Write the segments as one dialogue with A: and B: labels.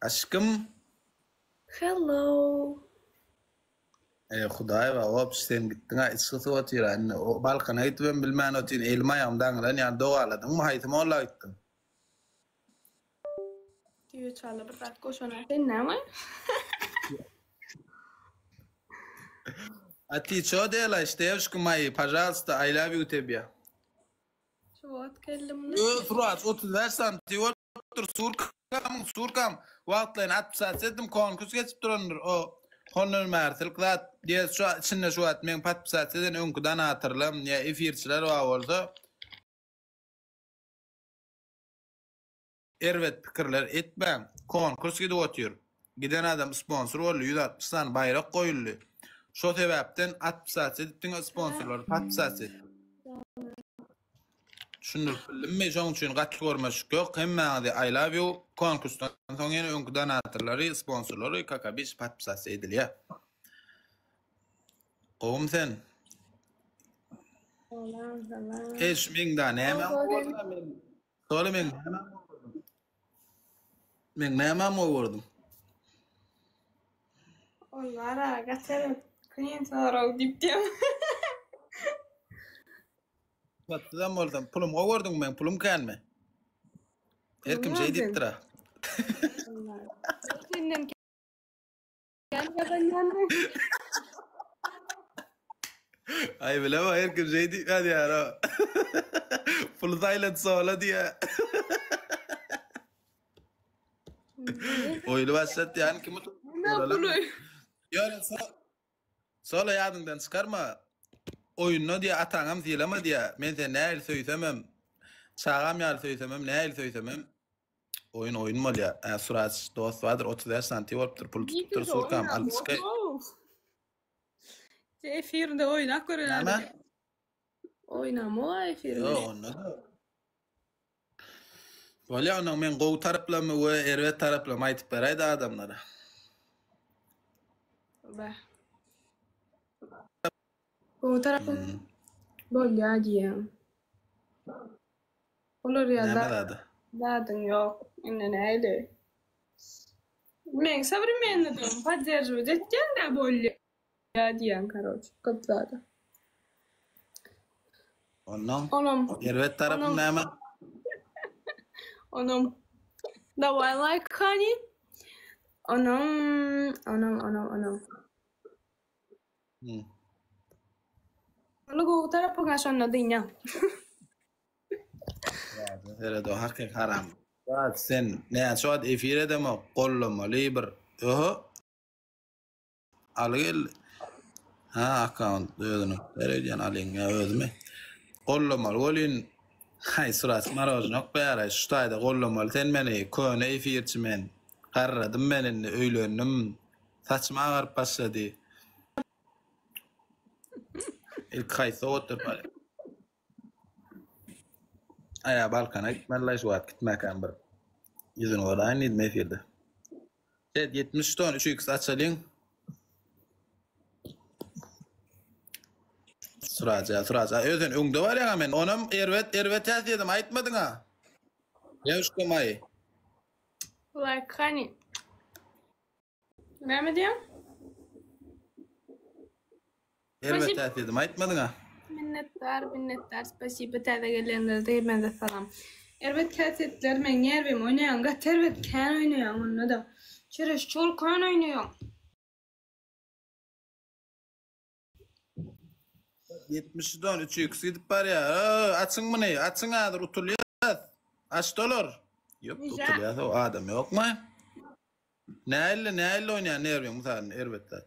A: Aşkym.
B: Hello.
A: Eý hudaý ba opş sen gitdiňä içgi gysyp otyra indi o Balkana gidibem bilmän otyryn elim aýagym daňylan ýaly dogaladyňmy haýsy molla gitdiň.
B: Düýe çala bir zat goşana sen näme?
A: A ty ço delaýş dewşki maýi pažalsta I love you tebýa.
B: Şu wagt geldim.
A: Ö suraç 35 santi bolupdyr surkam surkam wagtlaýyn atpisat etdim konkurs geçip durandyr o hondan bäri zat diýe şu içinde şu wagt meň podpisat eden öňki donatorlam ýa efirçiler bar bolsa Erbet pikirler etmäň. Konkurs gidip otyr. Giden adam sponsor boldy, 160 sany baýrak goýuldy. Şo sebäpden atpisasiýa edip diňe sponsorlary podpisasiýa etdik. Düşündirip bildimmi? Şoň üçin gaty görmeşik ýok. Hemmäňizi I love you. Konkursdan soň ýene öňki donatorlary, sponsorlary kak obiç podpisasiýa edilýär. Gowumy sen?
B: Salam, salam.
A: Eý şu meň da nämäm boldy men Söyle meň nämäm gowurdym? Meň nämäm gowurdym?
B: Ol bara gaty kyn sorag diýip diýem.
A: Satsam bolsam pulum gowurdyň meň pulum känmi? Her kim şeý diýipdir-a.
B: Senden Kän gazanýanmy?
A: Aý bilemok her kim şeý diýip ýazýar-a. Pul saýlan sola diýýär. Oýny başlat ýany kim utup?
B: Näme puly?
A: Ýöne so Sola ýadyňdan çykarma. Oýunda diýýär ataňam sylama diýýär. Men seni nähili söýsemem, çagam ýaly söýsemem, nähili söýsemem Oýun oýun bolýar. Ä Suraç dost bardyr 35 santi bolupdyr pul tutupdyr surkam alyp çykaý.
B: Efirde oýnap gören
A: Näme?
B: adam. Oýnamok efirde.
A: Ýok onda da. Bolýar onuň men gowy taraplarymy we erbet taraplarymy aýdyp beräýdi adamlara.
B: Bäh. Gowy tarapy bolýar diýýän. Olar ýaly
A: Näme zady?
B: zadyň ýok. Indi näli? Meň sowremennydygymy podderžiwat etýän-dä bolýa diýýän karoç köp zada.
A: Onnoň
B: Onam
A: erbet tarapy
B: onam
A: näme?
B: Onam Daway like hany. Onam onam onam onam.
A: Hmm.
B: Ony gowy tarapyňa şonda dynýaň.
A: Seret o hakyky haram. Zat sen näçe wagt efir edemok gollamaly bir öho. Aly geldi. Ha akkaunt özüniň öýdýän alyň ýa özümi. Gollamaly welin haý surat marojnok bäri şu taýda gollamaly sen meni köne efirçi men. Garradym men indi öýlendim. Saçym agaryp başlady. Ilki haýsy sowatdyr bari. Aýa Balkana gitmeli şu wagt gitmäkäm bir ýüzüni göräýin diýdim efirde. Evet 70 ton 3x açalyň. Suraja, suraja. Özen öňde barýaň men. Onam erbet, erbet häsiýedim aýtmadyň ha. Ýewşka maý.
B: Like honey. Näme diýýäň?
A: Erbet häsiýetimi aýtmadyň-a.
B: Minnetdar, minnetdar, spasiba täze gelenlere-de hemmäňize salam. Erbet häsiýetler meň nerwimi oýnaýaň, gaty erbet kän oýnaýaň onda-da. Çereşçur kän oýnaýaň.
A: 70 don 3 x gidip barýar. Ö, açyň muny, açyň häzir utulýas. Aç dolar. Ýok, utulýas o adam ýokmy? Nähili, nähili oýnaýan nerwiň mysalynda erbet zat.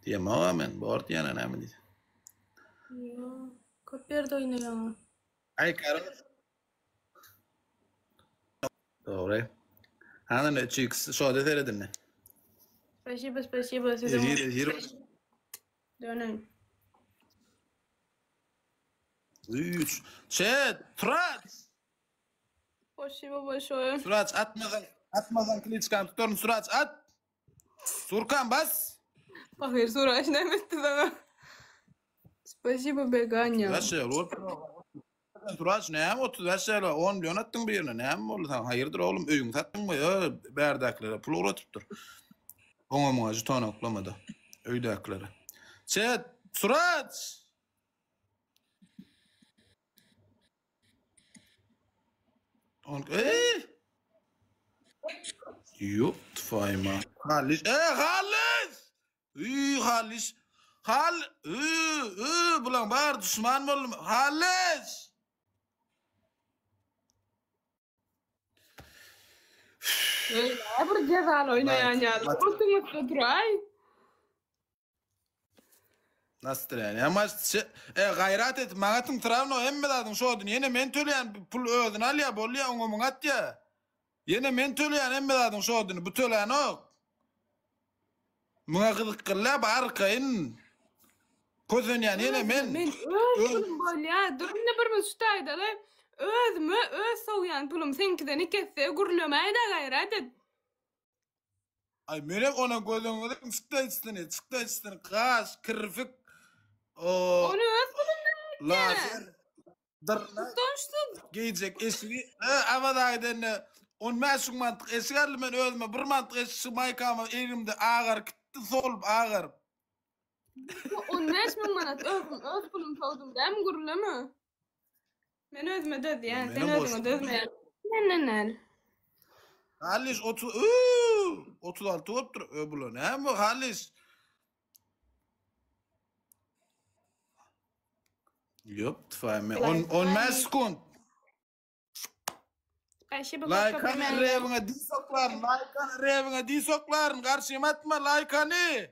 A: Diýemok-a men, bor diýene näme diýsem.
B: Ýok, köp ýerde oýnaýaň.
A: Aý, karoç. Dogry. Hany 3x şoda seredindi.
B: Spasibo, spasibo siziň.
A: Efir, efir.
B: Dönün.
A: 3. Çet, Turat.
B: Spasibo bolşoýe.
A: Suraç atmasaň, atmasaň kliçkany tutaryn Suraç at. Surkan bas.
B: Pahyr Suraç näme etdi saňa? Spasibo Beganya.
A: Suraç şeýle bolup. Sen Suraç näme 35 ýaly 10 million atdyň birine näme boldy saňa haýyrdyr oglum öýüňi satdyňmy ö bärdäkilere pul ugratypdyr. Oňa muňa žeton oklamada öýdäkilere. Çet Suraç! On eee! Ýok tfaýma. Halyş e Halyş! Üý Halyş. Hal ü ü bulaň bary duşman boldumy? Halyş!
B: Öyle bir cezaly oýnaýan ýaly. Otuňyzda duraý.
A: Nastrýan. Ama e gaýrat et, maňa atyň trawno hemme zadyň şodyny ýene men töleýän, pul özüne alýa, bolýa, oňa muňa atýa. Ýene men töleýän hemme zadyň şodyny, bu tölänok. Muňa gyzykgylýa bu arkaýyn. Kösenýän ýene men.
B: Men öz pulum bolýa. Dur indi bir minut şu taýdaly. Özüme öz sowýan pulum seňkiden iki esse gürlemäýdä gaýrat et.
A: Aý menem ona göz öňüne çykdaýjysyny, çykdaýjysyny, gaş, kirfik, o
B: Ony öz pulundan etýä.
A: Lazer, dyrnak,
B: Utançsyz.
A: geýjek eşigi, e, Awaza gidende 15 müň manatlyk eşik aldym men özüme, bir manatlyk eşik şu maýkama egnimde agaryp gitdi, solup agaryp.
B: 15 müň manat özüm öz pulum sowdum dämi gürleme. Men özüme dözýän, sen özüňe dözmeýän. Menden näl?
A: Halis 30 üü, 36 bolupdyr. Ö bular näme bu Halis? Ýok, tfay men. 15 sekund.
B: Spasibo
A: Laýkany rewiňe diý soklaryn, laýkany rewiňe diý soklaryn, garşyma atma laýkany.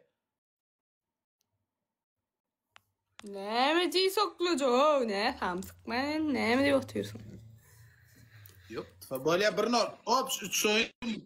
B: Näme diý soklajo, ne samsyk men, näme diýip otyrsyň?
A: Ýok, tfa bolýa bir nol. Op, üç oýun.